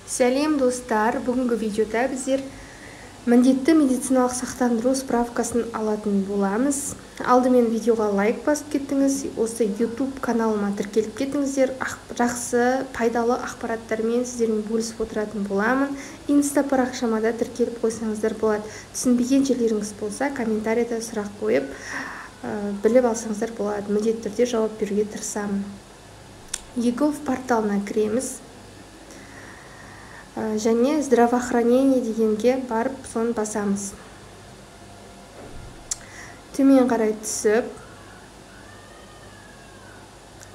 Сәлем, достар! Бүгінгі видеода біздер міндетті медициналық сақтандыру справкасын алатын боламыз. Алдымен видеоға лайк басып кеттіңіз, осы YouTube каналыма тіркеліп кетіңіздер. Жақсы, пайдалы ақпараттармен сіздермен бөлісіп отыратын боламын. Инста парақшама да тіркеліп қойсаңыздар болады. Түсінбеген жерлеріңіз болса, комментарийда сұрақ қойып, біліп алсаңыздар болады. Міндетті түрде жауап беруге тырысамын. eGov порталына кіреміз және «Здравоохранение» дегенге барып, соны басамыз. Төмен қарай түсіп,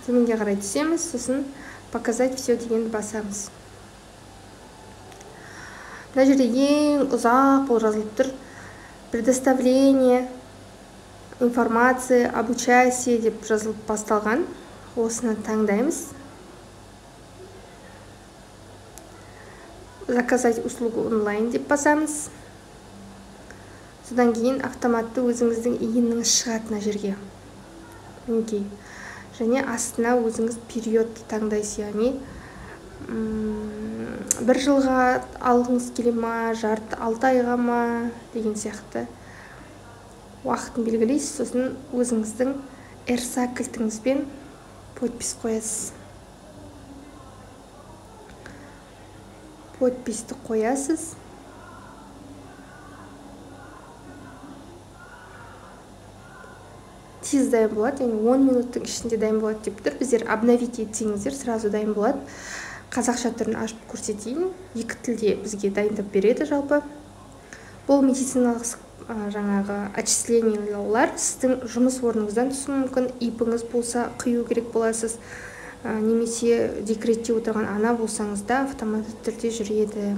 төменге қарай түсеміз, сосын «Показать все» дегенді басамыз. Мына жерде ең ұзақ болып жазылып тұр, «Предоставление информации об участии» деп жазылып басталған, осыны таңдаймыз. «Заказать услугу онлайн» деп басамыз. Содан кейін автоматты өзіңіздің ИИН-іңіз шығады мына жерге, мінекей. Және астына өзіңіз периодты таңдайсыз, яғни бір жылға алғыңыз келе ма, жарты 6 айға ма деген сияқты уақытын белгілейсіз. Сосын өзіңіздің RSA кілтіңізбен подпись қоясыз. Подписьті қоясыз. Тез дайын болады, яғни 10 минуттың ішінде дайын болады деп тұр. Біздер обновить етсеңіздер, сразу дайын болады. Қазақша түрін ашып көрсетейін. Екі тілде бізге дайындап береді. Жалпы, бұл медициналық жаңағы отчислениялар сіздің жұмыс орныңыздан түсуі мүмкін, ИП-іңіз болса, құю керек боласыз немесе декретте отырған ана болсаңыз да, автоматты түрде жүреді.